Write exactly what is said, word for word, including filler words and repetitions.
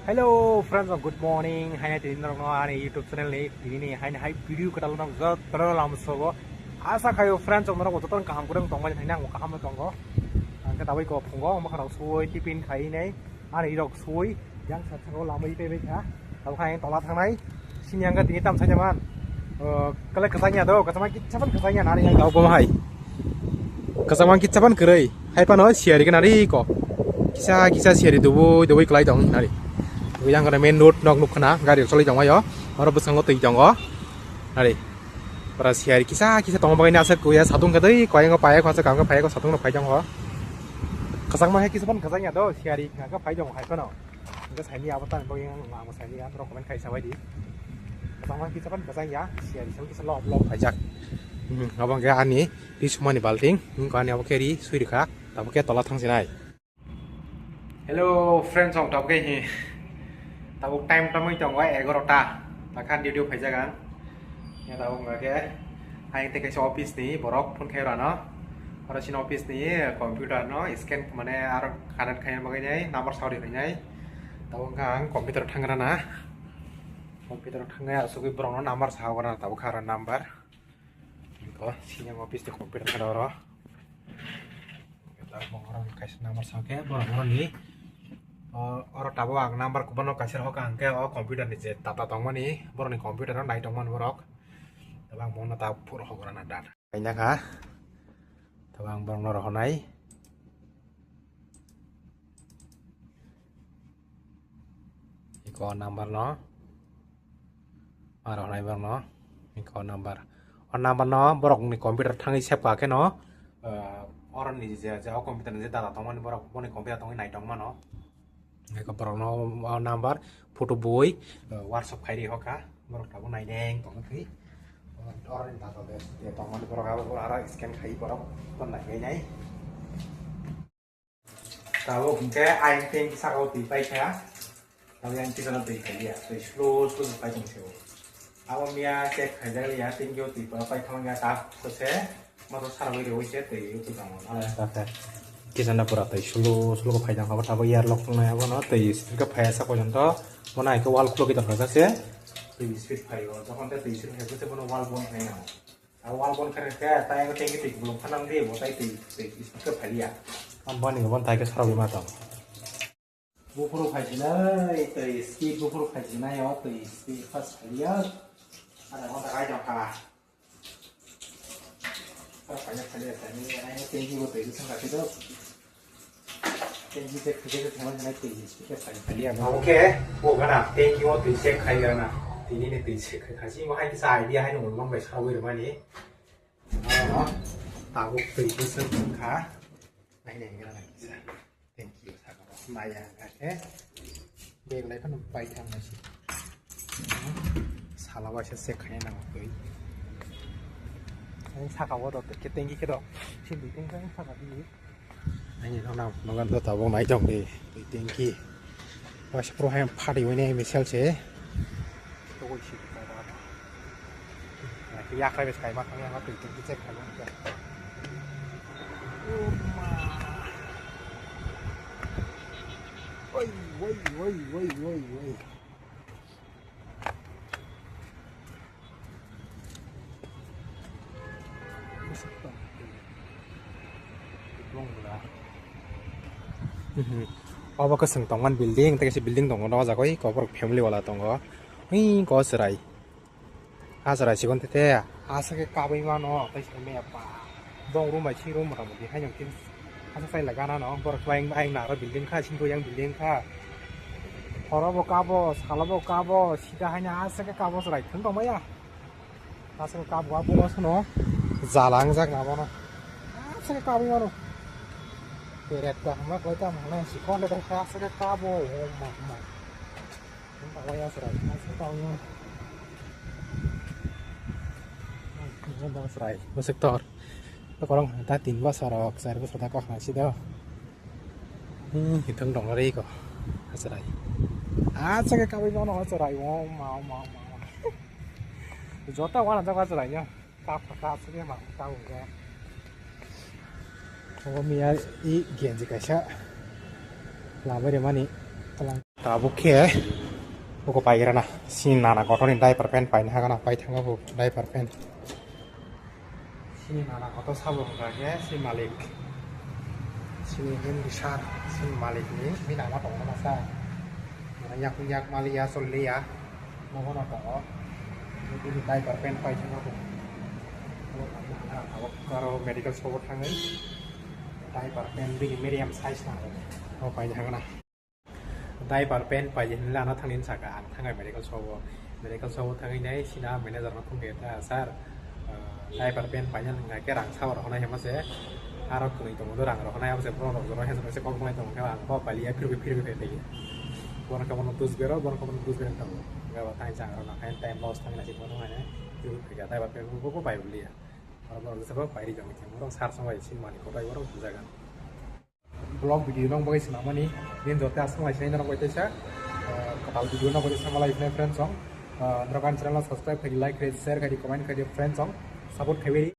Hello friends, good morning. Haino tini norokno ani YouTube channel ni tini ni haino hai video kwtal norok jotono lamsogo. Asa khaio friends, norok jotono kaham kwrwng tongmani haino ang kaham tongo. Ang khe tabuk ko phungo omo khorok sui tiffin khai nai. Ani rok sui yang sa sa lama ipai bai kha. Tabuk kha ang tola thangnai. Sini ang tini tam saja man. Kala kwchangya do, kwchangma kitsa ban kwchangya nari yang tabuk bo hai. Kwchangma kitsa ban kwrwi. Hai phano siyari khe nari ko. Kisa kisa siyari dubui dubui kwlai tong nari. Yang khe main road nok nukha na gari cholai tongmai o. Oro bwskango twi tongo. Nari. Para siyari kisa kisa tongma bagwi aswk kuya satung khe tei koyang paya kho aswk kam khe paya kho satung no phai tongo. Kwchangma khe kisa ban kwchangya do siyari khe phai tongo hai phano. Hingke saini abo tang bagwi ang, ang saini ya, norok comment khai sabai di. Kwchangma kisa ban kwchang ya, siyari song kisa lop lop phaijak. Hmm, abo hingke ani ri sumani balting, hmm, ani abo khe ri sui rikha, abo khe tola thang sinai. Hello friends, ang tabuk khe hi, tabuk time tamoi tongo egarota, takhan duty o phaijak ang. Ya tabuk hingke, ang tei kaisa office ni borok phone khai rano. Oro sini office ni computer no scan mane aro connect khaina bagwi nai number sawi rwnai. Tabuk wngkha ang computer thangrana. Computer thangnai asugwi borokno number sawi rwna tabuk kha aro number. Iko sini office ni computer kha oro. Tabuk oro kaisa number sakhe borok oro ni. O, oro tabuk ang number kubano kaisa rohor kha hwnkhe o computer ni je data tongmani borokni computer o nai tongmani borok. Tabuk ang bono tabuk phuru rohor rwna data. Kaina kha. Tabuk ang borokno rohornai. Iko number no. Ma rohornai borokno. Iko number. O number no borokni computer thangwi save kha khe no. Ah, oroni je, je o computer ni je data tongmani borok boni computer tongwi nai tongmano. Eko borokno o number photo bui, eh, WhatsApp khairi hoka, borok tabuk naineng tongkha thwi. Oroni data de, de tongmani borok abo aro scan khai borok ton nai nai. Tabuk hwnkhe ayang teng saka o twi paikha. Tabuk yang kisa no twi khaiya, twi slow slow pai tong sio. Abo miya check khaijak liya, thank you, twi pa pai thang ya ta kose, motor sara bai rewi se twi yutu tamo, ala ta ta. Kisa na pura twi slow slow ko phai jang, abo tabo yar lok nai abo no twi speed ko phai sa ko jang to, mo nai ko wall clock ita phai se, twi speed phai o, jokhon te twi speed phai se bono wall bon khai na. A wall bon khai ke ta yang thank you twi bulum phanang di, bo tai twi twi speed ko phai liya. Am bani ko bon tai ke sara bai ma tong. Buphuru phaisinai, twi speed buphuru phaisinai, o twi speed first phailiya. Ada ghonta kai jong kha. First phailiya, phailiya, phailiya, ai, thank you, twi sung kha, twi. Thank you, thank you, thank you, thank you, twi speed first phailiya. Okay, bo gana, thank you, twi check khai gana. Tini ni twi check khai, kasi mo hai kisa idea hai nung long bai sa wi mani. Ano, tabuk twi sung kha. Ai, nai gana kisa. Thank you, saka bo. Maya, eh? Bag lai phano pai thang nai si. Sala waisa check khai nang twi. Ai, saka bo do, ke thank you ke do. Sindi thank you, saka di. Ai, no, no, no, no, tabuk nai tong di. Thank you. Waisa pro hai phadi wene misal se. Togoi si. Yakhai bes kaima thang yang twi twi check khai. Oi, oi, oi, oi, oi, oi. Obo kwchwng tongmani building, tei kaisa building tongo, o jaga o eko borok family wala tongo. Ui, eko chwrai. Ah, chwrai sikon tete, asa khe kabui mano, tei se me ba. Bong room bai si room mota moti haino kin. Asa sai la gana no, borok bai ayang na aro building kha, sini yang building kha. Horo bo kabo, salo bo kabo, sida haino asa khe kabo chwrai thung tong maya. Asa khe kabo abo no. Jala ang jak na bono. Asa khe kabui mano. Peret ta hama koi ta mana sikon de asa khe kabo, oh ma ma. Bwswk tor. Korong ta tin bosor rok, char bosor ta kok nang si do. Hmm, hitong dong ri ko. Achrai. Acha ke kabai bono achrai. Oh ma, oh ma, oh ma. Jota wana jaga achrai nya. Kap kap se ma ta u ga. Obo miya i genji kaisa labai remani. Tabuk khe buko paigrana, sini nana gotoni diaper pant paina hagana, pai thangma bo diaper pant. Sini nana goto sabo hwnkha khe si malik. Sini Hindi sir, sini malik ni, bini nama tongo masa. Mana yak yak maliya, soliya. Nogo no tongo. Bini diaper pant pai thangma bo. Abo karo medical shop o thangwi diaper pant bini medium size na. O pai thangna. Diaper pant pai di hinwi lana thangni saka ang thangai medical shop o. Medical shop o thangwi nai sina manager no phone khe ta, "Sir, ah, diaper pant paina hwnkha khe rang sabo rw hwnai hema se." Aro kwnwi tongo do rang rw hwnai abo se borok rok jono hensok se kok hwnai tongo khe ang bo pailiya phirwi phirwi phai tei. Borok khe bono dus bero, borok khe bono dus bero tongo. Hwnkhe bo thangwi chang rw nakha time loss thangwi nai se bono hwnai phirwi phai kha diaper pant bo bo pai liya. Aro borok jesa bo pairi jani khe borok sar song bai sin mani kotai borok bujagan. Vlog video nong bagwi swnamani, din jote aswk lai sinai norok bai teisa, ah, kwtal video nong bagwi sama lai sinai friends song. Ah, norok ani channel no subscribe khai di, like khai di, share khai di, comment khai di friends song. Support khai di.